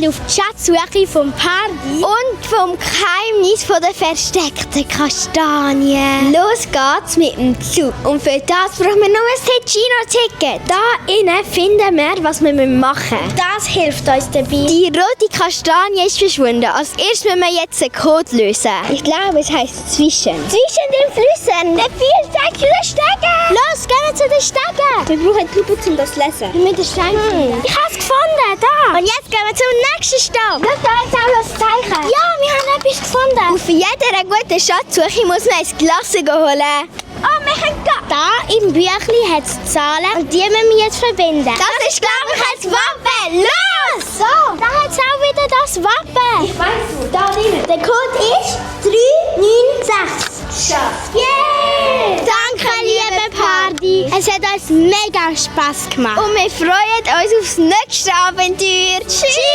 gehen auf die Schatzsuche vom Party und vom Geheimnis von der versteckten Kastanie. Los geht's mit dem Zug. Und für das brauchen wir nur ein Ticino-Ticket. Da innen finden wir, was wir machen müssen. Das hilft uns dabei. Die rote Kastanie ist verschwunden. Als erstes müssen wir jetzt einen Code lösen. Ich glaube, es heisst zwischen. Zwischen den Flüssen. Der vielsäckige Stege. Los, gehen wir zu den Stegen. Wir brauchen Lupe, um das zu lesen. Mit der Stein. Ich habe es gefunden, da. Und jetzt gehen wir zum nächsten Stopp. Schau, da ist auch das Zeichen. Ja, wir haben etwas gefunden. Und für jede gute Schatzsuche muss man ein Glas holen. Oh, wir können gehen. Da im Büchlein hat es Zahlen und die müssen wir jetzt verbinden. Das ist, glaube ich, ein Wappen. Los! So, da hat es auch wieder das Wappen. Ich weiss wo, da drinnen. Der Code ist 396. Schafft. Yeah! Danke, liebe Party. Es hat uns mega Spass gemacht. Und wir freuen uns aufs nächste Abenteuer. Tschüss!